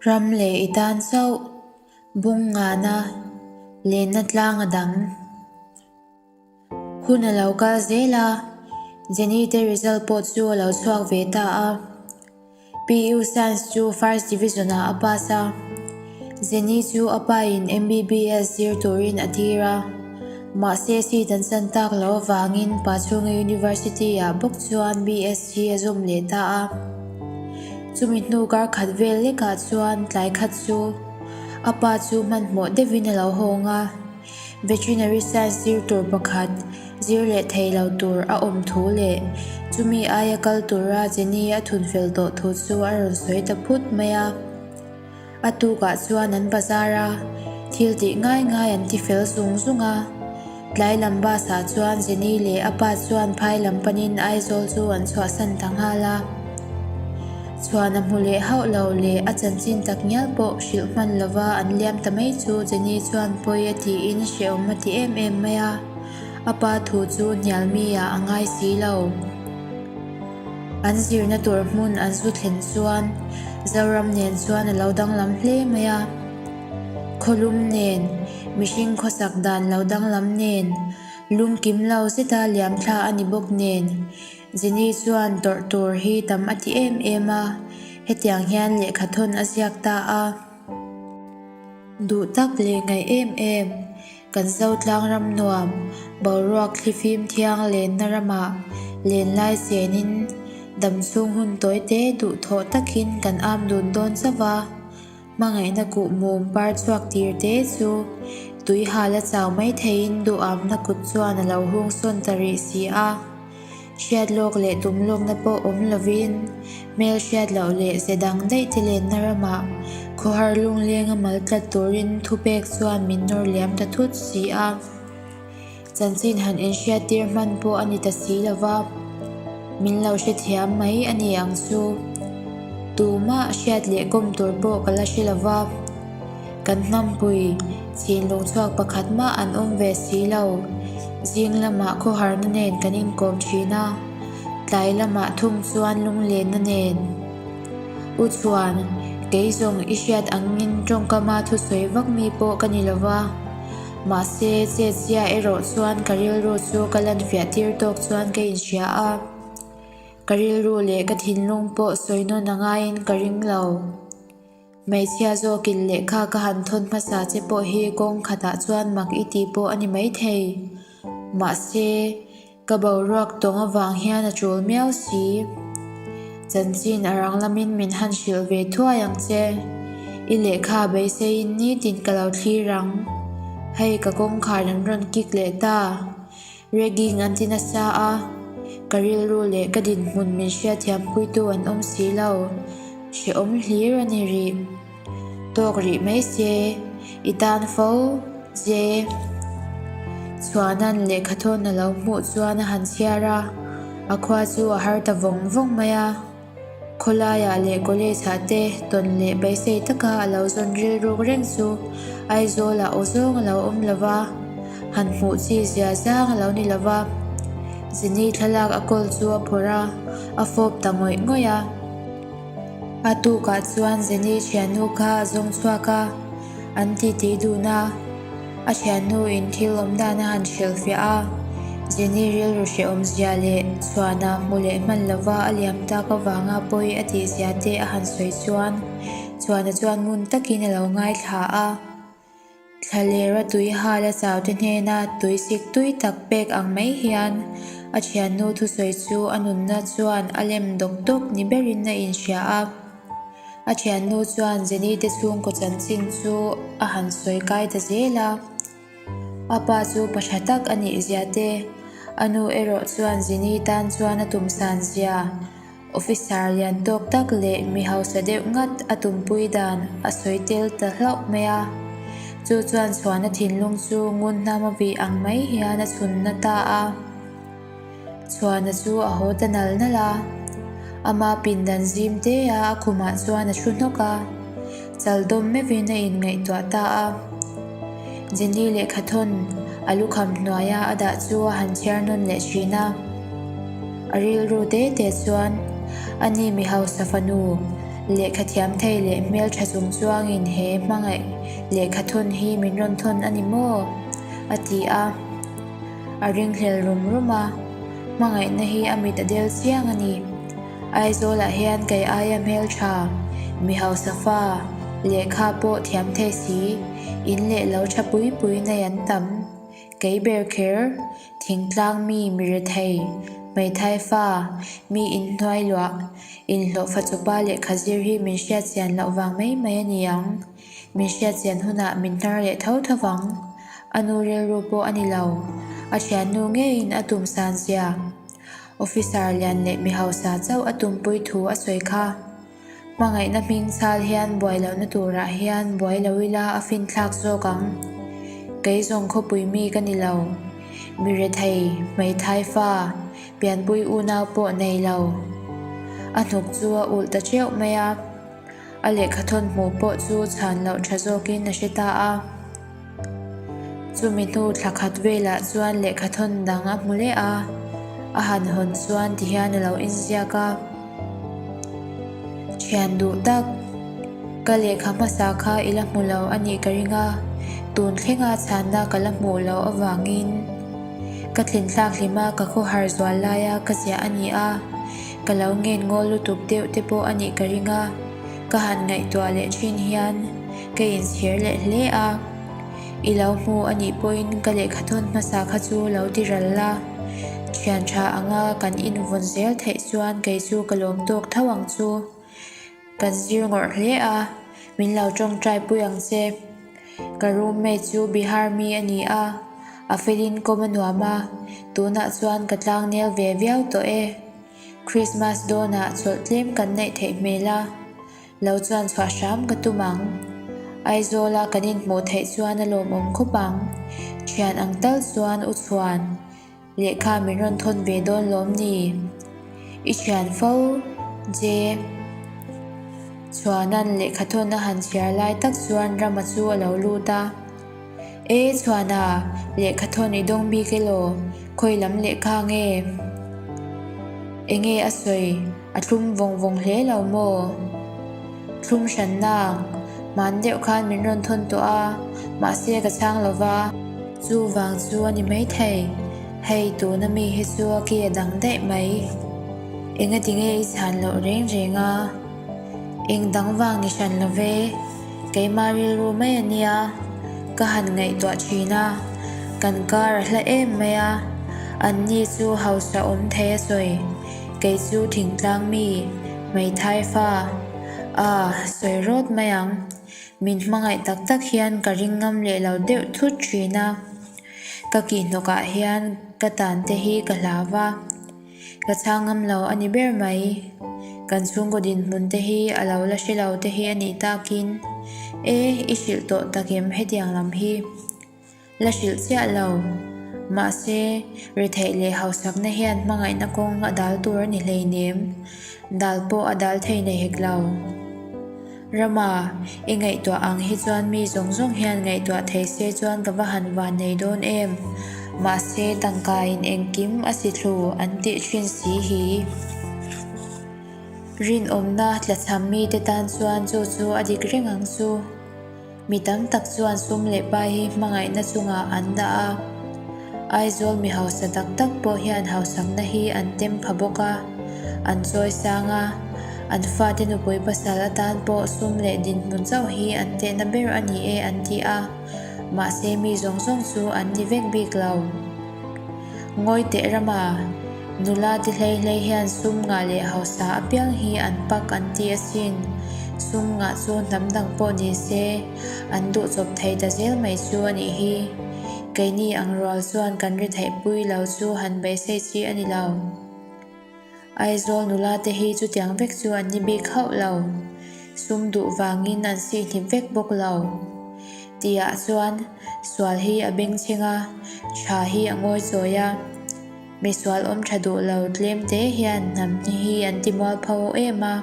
Ram leh i tan chauh, bung ngana, lenna tlang a dang. Hun a lo kal zel a, Jenny te result pawh chu a lo chhuak ve ta a. PU Science chu First Division ah a pass a. Jenny chu a pa in MBBS zir turin a tir a. Mahse seat an chan tak loh avangin Pachhunga University ah bawk chuan BSc a zawm leh ta a. Chumi hnu kar khat vel lekah chuan tlai khat chu a pa chu hmanhmawh deuhin a lo hawng a. Veterinary Science zir tur pakhat zir leh thei lo tur a awm thu leh chumi aia kal tura Jenny a thun fel tawh thu chu a rawn sawi ta phut mai a. A tukah chuan an bazar a, thil tih ngai ngai an ti fel zung zung a. Tlai lam bus ah chuan Jenny leh a pa chuan phai lam panin Aizawl chu an chhuahsan ta nghal a. Chhuan a hmu leh hauh lo leh a chanchin tak ngial pawh hrilh hman lova an liam ta mai chu Jenny chuan pawi a tiin hrehawm a ti em em mai a, a pa thu chu hnial mi ah a ngai si lo. An zirna tur hmun an zu thlen chuan Zoram nen chuan a lo danglam hle mai a. Khawlum nen, mihring khawsak dan lo danglam nen, lung kim lo zeta liam thla a ni bawk nen, Jenny chuan tawrh tur hi tam a ti em em a, hetiang hian lehkha thawn a ziak ta a. Duh tak leh ngaih em em, kan Zotlang ram nuam, boruak thlifim thiang lenna ramah lenlai chenin damchhung hun tawi te duhthawh takin kan am dun dawn chauh va. Hmangaihna kuh mum par chhuak tir te chu tui hal a chau mai theiin duhamna kut chuan a lo hung sawn ta rih si a. Hriat lawk leh tum lawkna pawh awm lovin hmel hriat loh leh ze dang daih te lenna ramah khawhar lunglenga mal tlat turin thupek chuan min nawr liam ta thut si a. Chanchin han inhriattir hman pawh a ni ta si lo va, min lo hrethiam mai a ni ang chu. Tumah hriat leh kawm tur pawh ka la hre lo va, kan hnampui chin lungchhuak pakhat mah an awm ve si lo. Zing lamah khawharna nen kan inkawm thin a, tlai lamah thung chuan lunglenna nen. U chuan, Kei zawng i hriat angin tawngkama thusawi vak mi pawh ka ni lo va. Mahse, chetzia erawh chuan ka rilru chu ka lan fiah tir tawk chuan ka inhria a, ka rilru leh ka thinlung pawh sawi nawn a ngaiin ka ring lo. Hmeichhia zawkin lehkha ka han thawn hmasa che pawh hi kawng khatah chuan mak i tih pawh a ni maithei. Mahse, Ka boruak tawng avang hian a tul miau si. Chanchin a rang lamin min han hrilh ve thuai ang che. I lehkha beiseiin nitin ka lo thlir ang. Hei ka kawngkhar an rawn kik leh ta. Ragging an ti nasa a, ka rilru leh ka dinhmun min hriatthiampuitu an awm si lo. Hrehawm hlir a ni rih. Tawk rih mai se, i tan fo che. Chhuahnan lehkha thawn a lo hmuh chuan a han chhiar a, a khua chu a har ta vawng vawng mai a. Khawlaiah leh college ah te tawn leh beisei taka a lo zawn rilruk reng chu Aizawlah aw zawng a lo awm lo va, han hmuh chi zia zang a lo ni lo va. Zini thlalak a kawl chu a phawrh a, a fawp ta ngawih ngawih a. A tukah chuan Jenny thiannu kha a zawng chhuak a, an titi dun a. A thiannu in thil awm dan a han hrilhfiah a, Jenny rilru hrehawm zia leh chhuana hmu leh hman lova a liam tak avanga pawi a tih zia te a han sawi chuan Chhuana chuan ngun takin a lo ngaithla a. Thlalera tui hal a chau te hnena tui sik tui tak pek ang mai hian a thiannu thusawi chu a nunna chuan a lem dawk dawk ni berin a inhria a. A thiannu chuan Jenny te chhungkaw chanchin chu a han sawi kai ta zel a. A pa chu pa tha tak a nih zia te, a nu erawh chuan Jenny tan chuan a tumsan zia. Officer lian tawk tak leh mi hausa deuh ngat a tumpui dan a sawi tel ta hlauh mai a. Chu chuan chhuahna thinlung chu ngun hnam a vih ang mai hian a chhunna ta a. Chhuahna chu a haw ta nal nal a. Ama pindan zim te a a khumah chuan a thu hnawk a. Chal dawm meuhin a inngaihtuah ta a. Jenny lehkhathawn a lukham hnuaia a dah chu a han chhiar nawn leh thin a. A rilru te te chuan, Ani mi hausa fanu, Lehkha thiam thei leh hmeltha chung chuangin he hmangaih lehkha thawn hi min rawn thawn a ni maw? a ti a. A ringhlel rum rum a, hmangaihna hi a mit a del chiang a ni. Aizawlah hian kei aia hmeltha, mi hausa fa, lehkha pawh thiam thei si, in leh lo tha pui pui nei an tam. Kei ber kher, thingtlang mi mi rethei, hmeithai fa, mi inhnuai luah, inhlawhfa chupa lehkha zir hi min hriat chian loh vang mai mai a ni ang. Min hriat chian hunah min hnar leh tho tho vang. A nu rilru pawh a ni lo. A thiannu ngeiin a tum san zia. Officer lian leh mi hausa chauh a tumpui thu a sawi kha. Hmangaihna hming chhal hian buai lohna turah hian buai lo ila a finthlak zawk ang. Kei zawng khawpui mi ka ni lo. Mi rethei, hmeithai fa, pianpui unau pawh nei lo. A hnuk chu a ulh ta teuh mai a. A lehkhathawn hmuh pawh chu chhan loh tha zawkin a hre ta a. Chumi hnu thla khat velah chuan lehkhathawn dang a hmu leh a, a han hawn chuan tihian a lo inziak a. Thian duh tak, ka lehkha hmasa kha i la hmu lo a nih ka ring a, tun thlenga chhanna ka la hmuh loh avangin ka tlinthlak hlima ka khawhar zual laia ka ziah a ni a, ka lo ngen ngawl lutuk deuh te pawh a nih ka ring a, ka han ngaihtuah leh thin hian ka inchhir leh hle a, i lo hmu a nih pawhin ka lehkha thawn hmasa kha chu lo ti ral la, thian tha anga kan invawn zel theih chuan kei chu ka lawm tawk tho ang chu. Kan zir ngawrh hle a, min lo tawngtai pui ang che. Ka roommate chu Bihar mi a ni a, a felin kawm a nuam a, tunah chuan ka tlangnel ve viau tawh e. Christmas dawnah chawlh tlem kan neih theih hmel a, lo chuan chhuah hram ka tum ang. Aizawla kan inhmuh theih chuan a lawmawm khawp ang. Thian ang tal chuan u chhuan lehkha min rawn thawn ve dawn lawm ni? I thian fo, Je. Chhuanan lehkha thawn a han chhiar lai tak chuan Rama chu a lo lut a. E Chhuana, lehkha thawn i dawng bik elaw? Khawi lam lehkha nge? Enge a sawi? A thlum vawng vawng hle lo maw? Thlum hran nang, hman deuh khan min rawn thawn tawh a, mahse ka chhang lo va. Chu vang chu a ni maithei, hei tuna mi hi chu a ki a dang daih mai. Engati nge i chhan loh reng reng a? Eng dang vang ni hran lo ve, keimah rilru mai a nia, ka han ngaihtuah thin a, kan kar a hla em mai a, an ni chu hausa awm thei a sawi, kei chu thingtlang mi, hmeithai fa, ah, sawi rawt mai ang, min hmangaih tak tak hian ka ring ngam leh lo deuh thut thin a, ka kihhnawkah hian ka tan te hi ka hlau va. Ka chhang ngam lo a ni ber mai. Kan chhungkaw dinhmun te hi a lo la hre lo te hi a nih takin, E, i hrilh tawh takim hetiang lam hi. La hrilh chiah lo. Mahse, retheih leh hausakna hian hmangaihna kawng a dal tur a ni hleinem. Dal pawh a dal thei nei hek lo. Rama, i ngaihtuah ang hi chuan mi zawng zawng hian ngaihtuah thei se chuan ka va han van nei dawn em? Mahse, tangka in engkim a si thlu an tih thin si hi. Rinawmna tlachham mite tan chuan chu chu a dik reng ang chu. Mi tam tak chuan sum leh pai hi hmangaihna chungah an dah a. Aizawl mi hausa tak tak pawh hian hausakna hi an tem pha bawk a, an chawi sang a. An fate nupui pasal atan pawh sum leh dinhmun chauh hi an tehna ber a ni e an ti a, mahse mi zawng zawng chu an ni vek bik lo. Ngawi teh rama, nula ti hlei hlei hian sum ngah leh hausa apiang hi an pak an ti asin. Sum ngah chu hnam dang pawh ni se, an duh chawp thei ta zel mai chu a nih hi. Keini ang rual chuan kan ri theihpui lo chu han beisei chi a ni lo. Aizawl nula te hi chutiang vek chu an ni bik hauh lo. Sum duh vangin an sihhnip vek bawk lo. Tihah chuan sual hi a bengchheng a, tha hi a ngawi chawi a. Misual awm tha duh lo tlem te hian hnam hi an ti mualpho em a.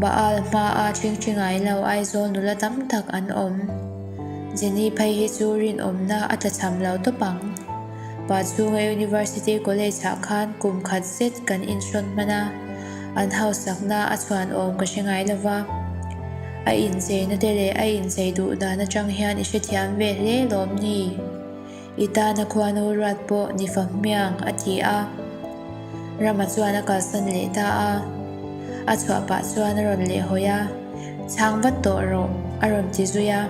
Baal hmaa ṭhingṭhi ngai lo Aizawl nula tam tak an awm. Jenny phei hi chu rinawmna a tlachham lo tawp ang. Pa chhunga University College ah khan kum khat zet kan inhrawn hman a. An hausakna a chhuan awm ka hre ngai lo va. A incheina te leh a inchei duh dan atang hian i hrethiam ve hle lawm ni? I tana khuanu ruat pawh ni fa hmiang, a ti a. Rama chuan a kalsan leh ta a. A chhuah pah chuan a rawn lehhawi a, Chhang vat tawh rawh, a rawn ti zui a.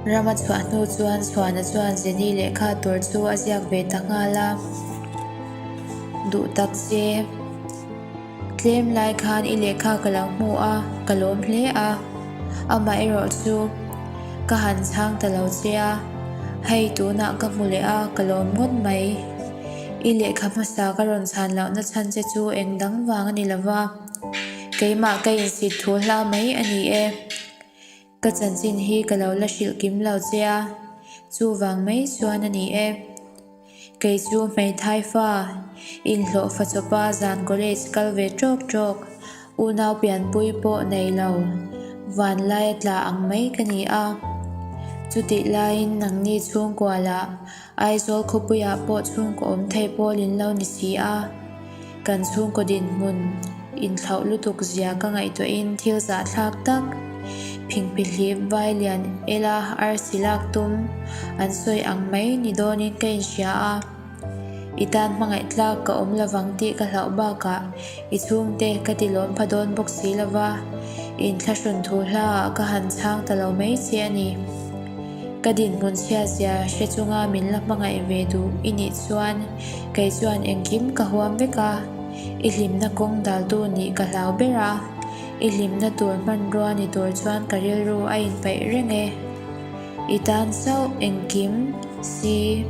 Rama chhuah hnu chuan Chhuana chuan Jenny lehkha tur chu a ziak ve ta nghal a. Duh tak che. Tlem lai khan i lehkha ka lo hmu a, ka lawm hle a. Amah erawh chu ka han chhang ta lo che a, hei tunah ka hmu leh a, ka lawm ngawt mai. I lehkha hmasa ka rawn chhan lohna chhan che chu eng dang vang a ni lo va, keimah ka insit thu hla mai a ni e. Ka chanchin hi ka lo la hrilh kim lo che a, chuvang mai chuan a ni e. Kei chu hmeithai fa, inhlawh fa chawpa zan college kal ve tawk tawk, unau pianpui pawh nei lo, vanlai a tla ang mai ka ni a. Chutih laiin nangni chhungkua lah Aizawl khawpuiah pawh chhungkaw awm thei pawl in lo ni si a. Kan chhungkaw dinhmun inthlauh lutuk zia ka ngaihtuahin thil zahthlak tak, phingphihlip vai lian ela arsi lak tum an sawi ang mai ni dawnin ka inhria a. I tan hmangaih tlak ka awm lovang tih ka hlauh bakah i chhungte ka ti lawm pha dawn bawk si lova, inthlahrun thu hlaah ka han chhang ta lo mai che a ni. Ka dinhmun chhiatzia hre chunga min la hmangaih ve duh i nih chuan kei chuan engkim ka huam vek a, i hlimna kawng daltu nih ka hlau ber a, i hlimna tur hmanrua ni tur chuan ka rilru a inpeih reng e. I tan chauh engkim si.